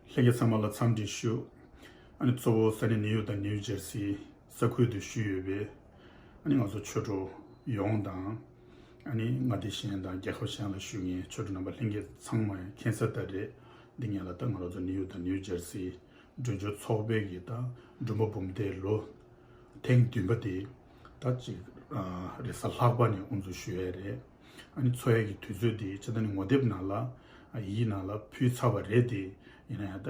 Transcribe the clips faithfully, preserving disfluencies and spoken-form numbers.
ལྷན་རྒྱས་ཚང་མ་ལ་འཚམས་འདྲི་ཞུ། ཨ་ནི་གཙོ་བོ་ས་གནས་ནིའུ་ཡོག་དང་ནིའུ་ཇར་སི་ས་ཁུལ་དུ་བཞུགས་ཡོད་པའི་ཨ་ནི་ང་ཚོ་ཆོས་གྲོགས་ཡོངས་དང་། ཨ་ནི་མངའ་སྡེ་གཞན་དང་རྒྱལ་ཁབ་གཞན་ལ་བཞུགས་མཁན་ཆོས་གྲོགས་རྣམ་པ་ལྷན་རྒྱས་ཚང་མ་མཁྱེན་གསལ་ལྟར་རེད། འདི་ངེད་ལ་ད་ང་རང་ཚོ་ནིའུ་ཡོག་དང་ནིའུ་ཇར་སི་འབྲུག་ཆོས་ཚོགས་པའི་གི་ད་མགྲོན་པོ་འབུམ་སྡེའི་ལོ་ཐེངས་བདུན་པ་དེ་ད་ཅིག་རེས་གཟའ་ལྷག་པ་ནས་དབུ་འཛུགས་ཞུ་ཡས་རེད། ཨ་ནི་འཚོགས་ཡས་ཀྱི་དུས་ཚོད་དེ་ཆ་ད་ནི་ངོ་དེབ་ནང་ལ་ཡིག་ནང་ལ་ཕུལ་ཚར་བ་རེད་དེ། ཡིན་ན་ཡང་ད་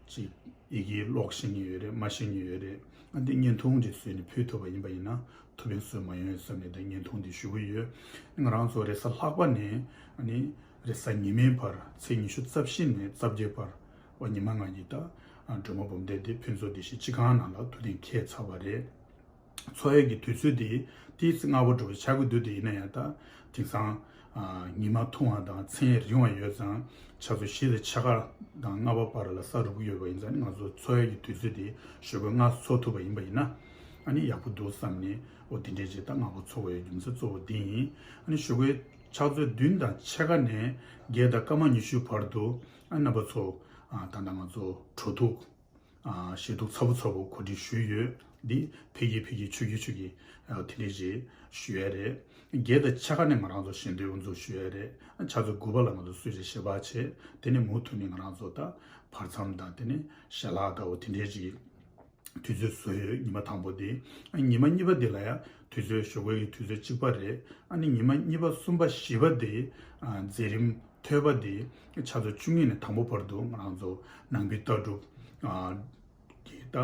ཅིག་ཡི་གེ་ཀློག་ཤེས་མཁན་ཡོད་རེད། མ་ཤེས་མཁན་ཡོད་རེད། ཨ་འདི་བརྙན་ཐུང་ཅིག་བཟོས་ནས་ཕུལ་ཐུབ་པ་ཡིན་པ་ཡིན་ན་ཐུགས་ཕན་གསོས་མ་ཡོང་བསམ་ནས་ད་བརྙན་ཐུང་འདི་ཞུ་གི་ཡོད། ང་རང་ཚོ་རེས་གཟའ་ལྷག་པ་ནས་ཨ་ནི་རེས་གཟའ་ཉི་མའི་བར་ཚེས་ཉི་ཤུ་རྩ་བཞི་ནས་རྩ་བརྒྱད་བར་བ་ཉི་མ་ལྔ་གི་ད་མགྲོན་པོ་འབུམ་སྡེ་འདི་ཕུན་ཚོགས་བདེ་སྐྱིད་སྤྱི་ཁང་ནང་ལ་ཐུགས་གཏན་འཁེལ་ཚར་བ་རེད། འཚོགས་ཡས་ཀྱི་དུས་ཚོད་དེ་ཏོག་ཙམ་སྔ་པོ་འགྲོ་བའི་ཆགས་ཀྱི་འདུག་དེ་ཡིན་ན་ཡང་ད་དེང་སང་ཉི་མ་ཐུང་བ་དང་མཚན་རིང་བ་ཡོད་ཙང་ཆུ་ཚོད་བཞི་དང་ཕྱེད་ཀ་དང་ལྔ་པ་བར་ལ་ས་རུབ་ཀྱི་ཡོད་པ་ཡིན་ཙང་ང་ཚོ་འཚོགས་ཡས་ཀྱི་དུས་ཚོད་དེ་ཞོགས་པའི་སྔ་ཚོད་ཐུབ་པ་ཡིན་པ་ཡིན་ན་ཨ་ནི་ཡག་པོ་འདུག་བསམ་ནས་འོ་དེ་འདྲས་ཅིག་ད་སྔ་པོ་འཚོགས་དགོས་ཡའི་རྒྱུ་མཚན་གཙོ་བོ་དེ་ཡིན། ཨ་ནི་ཞོགས་པའི་ཕྱག་ཚོད་བདུན་དང་ཕྱེད་ཀ་ནས་བརྒྱད་དང་སྐར་མ་ཉི་ཤུ་བར་དུ་ཨ་རྣམ་པ་ཚོ་ད་ལྟ་ང་ཚོ་གྲོས་ཐུག་ཞལ་ཐུག་ཚ་པོ་ཚ་པོ་གོ་སྒྲིག་ཞུས་ཡོད། འདི་ཕ་གི་ཕ་གི་ཆུ་གི་ཆུ་གི་དེ་འདྲས་ཞིག་ཞུ་ཡས་རེད། བརྒྱད་དང་ཕྱེད་ཀ་ནས་ང་རང་ཚོ་ཞལ་འདོན་དབུ་འཛུགས་ཞུ་ཡས་རེད། ཕྱག་ཚོད་དགུ་པ་ལ་ང་ཚོ་གསོལ་ཇ་བཞེས་པ་བྱས་དེ་ནས་མུ་མཐུད་ནས་ང་རང་ཚོ་ད་བར་མཚམས་དང་དེ་ནས་ཞལ་ལག་དང་འོ་དེ་འདྲས་ཞིག་དུས་ཚོད་བཟོས་ཡོད། ཉི་མ་དང་པོ་དེ། ཉི་མ་གཉིས་པ་དེ་ལ་ཡང་དུས་ཚོད་ཞོགས་པའི་དུས་ཚོད་གཅིག་པ་རེད། ཨ་ནི་ཉི་མ་གཉིས་པ་གསུམ་པ་བཞི་པ་དེ་མཛད་རིམ་ཐོས་པ་དེ་ཕྱག་ཚོད་བཅུ་གཉིས་ནས་དང་པོ་བར་དུ་ང་རང་ཚོ་ནང་པའི་ལྟ་གྲུབ་ཀྱི་ད་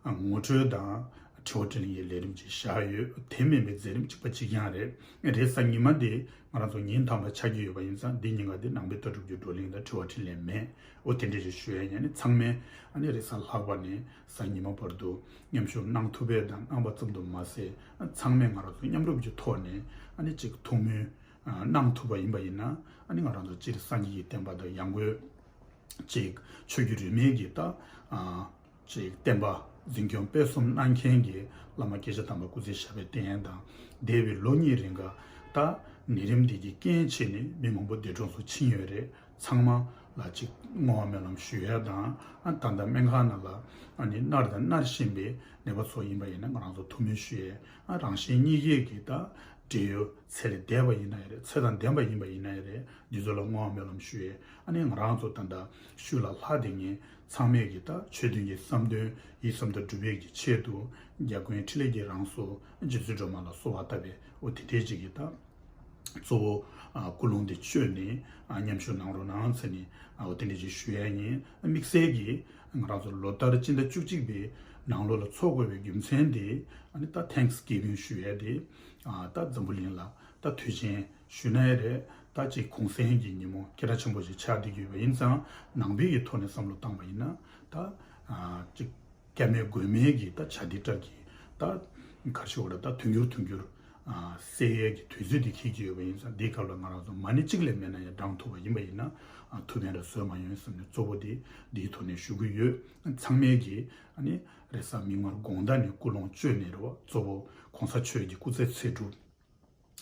ངོ་སྤྲོད་དང་དྲི་བ་དྲིས་ལན་གྱི་ལས་རིམ་ཅིག་བཞག་ཡོད། དེ་མིན་པའི་མཛད་རིམ་གཅིག་པ་གཅིག་རྐྱང་རེད། རེས་གཟའ་ཉི་མ་དེ་ང་རང་ཚོ་ཉིན་དང་པ་ཆགས་ཀྱི་ཡོད་པ་ཡིན་ཙང་འདི་ཉིན་ག་དེ་ནང་པའི་ལྟ་གྲུབ་ཀྱི་བགྲོ་གླེང་དང་དྲི་བ་དྲིས་ལན་མེད། འོ་དེ་འདྲས་ཞིག་ཞུ་ཡས་ཡིན། ཨ་ནི་ཚང་མས་ཨ་ནི་རེས་གཟའ་ལྷག་པ་ནས་གཟའ་ཉི་མ་བར་དུ་མཉམ་ཞུགས་གནང་ཐུབ་པ་དང་གནང་པ་ཙམ་དུ་མ་ཟད་ཚང་མས་ང་རང་ཚོ་མཉམ་རུབ་ཀྱི་ཐོག་ནས་ཨ་ནི་ཅིག་ཐུགས་སྨོན་གནང་ཐུབ་པ་ཡིན་པ་ཡིན་ན་ཨ་ནི་ང་རང་ཚོ་སྤྱིར་སངས་རྒྱས་ཀྱི་བསྟན་པ་དང་ཡང་སྒོས་ཅིག་ཆོས་བརྒྱུད་རིས་མེད་ཀྱི་ད་ཅིག་བསྟན་པ་འཛིན་སྐྱོང་སྤེལ་གསུམ་གནང་མཁན་གྱི་བླ་མ་སྐྱེས་ཆེན་དམ་པ་སྐུ་ཚེ་ཞབས་པད་བརྟན་དང་འདས་པའི་ལོ་གཉིས་རིང་ག་ད་ནད་རིམས་འདི་གི་རྐྱེན་བྱས་ནས་མི་མང་པོ་འདས་གྲོངས་སུ་ཕྱིན་ཡོད་རེད། ཚང་མ་ལ་ཅིག་བསྔོ་བ་སྨོན་ལམ་ཞུ་ཡས་དང་ཨ་ད་ལྟ་སྨན་ཁང་ནང་ལ་ཨ་ནི་མནར་དང་མནར་བཞིན་པའི་ནད་པ་ཚོ་ཡིན་པ་ཡིན་ན་ང་རང་ཚོ་ཐུགས་སྨོན་ཞུ་ཡས། ཨ་རང་གཞན་གཉིས་ཀའི་གི་ད་འབྲེལ་ཡོད་ཚེ་ལས་འདས་པ་ཡིན་ན་ཡང་རེད། ཚེ་དང་ལྡན་པ་ཡིན་པ་ཡིན་ན་ཡང་རེད། འདི་ཚོ་ལ་བསྔོ་བ་སྨོན་ལམ་ཞུ་ཡས། ཨ་ནི་ང་རང་ཚོ་ད་ལྟ་ཤུལ་ལ་ལྷག་བསྡད་མཁན་ཚང་མས་གི་ད་ཆོས་དོན་གྱི་བསམ་དོན་ཡིད་བསམ་དོན་འགྲུབ་པའི་གི་ཆེད་དུ་རྒྱ་དགོན་འཕྲིན་ལས་ཀྱི་རང་གཟུགས་རྗེ་བཙུན་སྒྲོལ་མ་ལ་གསོལ་བ་བཏབ་པའི་འོ་དེ་འདྲས་ཅིག་གི་ད་གཙོ་བོ་ཨ་ཀུན་སློང་དེ་བཅོས་ནས་ཨ་མཉམ་ཞུགས་གནང་རོགས་གནང་ཟེར་ནས་ཨ་འོ་དེ་འདྲས་ཅིག་ཞུ་ཡས་ཡིན། དམིགས་བསལ་གྱིས་ང་རང་ཚོ་ལོ་ལྟར་སྤྱི་ཟླ་བཅུ་གཅིག་པའི་ནང་ལོགས་ལ་འཚོགས་དགོས་པའི་རྒྱུ་མཚན་དེ་ཨ་ནི་ད་Thanksgiving ཞུ་ཡས་དེ་ཨ་ད་འཛམ་བུ་གླིང་ལ་ད་དུས་ཆེན་ཞུ་ན་ཡང་རེད། ད་ཅིག་གུང་སེང་གི་ཉིན་མོ་སྐད་གྲགས་ཆེན་པོ་ཞིག་ཆགས་བསྡད་ཀྱི་ཡོད་པ་ཡིན་ཙང་ནང་པའི་གི་ཐོག་ནས་བསམ་བློ་བཏང་བ་ཡིན་ན་ད་ཨ་ཅིག་སྐྱ་མེད་མགོན་མེད་ཀྱི་ད་བྱ་དེ་སྐྲག་གི་ད་གར་ཞིག་བ་ལ་ད་དུང་ཕྱུར་དུང་ཕྱུར་ཨ་སེལ་ཡས་ཀྱི་དུས་ཚོད་དེ་འཁེལ་གྱི་ཡོད་པ་ཡིན་ཙང་འདིའི་སྐབས་ལ་ང་རང་ཚོ་མ་ཎི་གཅིག་ལས་མེད་ན་ཡང་བགྲང་ཐུབ་པ་ཡིན་པ་ཡིན་ན་ཨ་ཐུགས་ཕན་རེ་གསོས་མ་ཡོང་བསམ་ནས་གཙོ་བོ་དེ་འདིའི་ཐོག་ནས་ཞུ་གི་ཡོད། ཚང་མས་ཀྱི་ཨ་ནི་རེས་གཟའ་མིག་དམར་དགོང་དག་ནས་ཀུན་སློང་བཅོས་ནས་རེད་བ། གཙོ་བོ་གོང་ས་མཆོག་གི་སྐུ་ཚེ་ཚད་གྲུབ་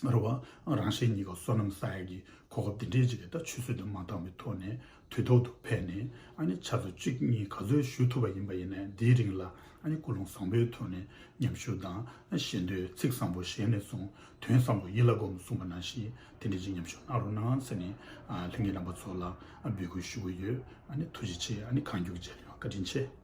རེད་བ། རང་གཞན་གཉིས་ཀ་བསོད་ནམས་བསགས་ཡག་གི་གོ་སྐབས་འདི་འདྲས་ཅིག་གི་ད་ཆུད་ཟོས་དུ་མ་བཏང་བའི་ཐོག་ནས་དུས་ཐོག་ཏུ་ཕེབས་ནས་ཨ་ནི་ཆུ་ཚོད་གཅིག་གཉིས་ག་ཚོད་ཞུ་ཐུབ་པ་ཡིན་པ་ཡིན་ནའི་འདིའི་རིང་ལ་ཨ་ནི་ཀུན་སློང་བཟང་པོའི་ཐོག་ནས་མཉམ་ཞུགས་དང་ཞལ་འདོན་ཚིག་བཟང་པོ་ཞལ་ནས་གསུངས། དོན་བཟང་པོ་ཡིད་ལ་སྒོམ་གསུངས་པ་ནང་བཞིན་དེ་འདྲས་ཅིག་མཉམ་ཞུགས་གནང་རོགས་གནང་ཟེར་ནས་ཨ་ལྷན་རྒྱས་རྣམ་པ་ཚོ་ལ་ཨ་འབོད་སྐུལ་ཞུ་གི་ཡོད། ཨ་ནི་ཐུགས་རྗེ་ཆེ། ཨ་ནི་གང་མགྱོགས་མཇལ་ཡོང་། བཀའ་དྲིན་ཆེ།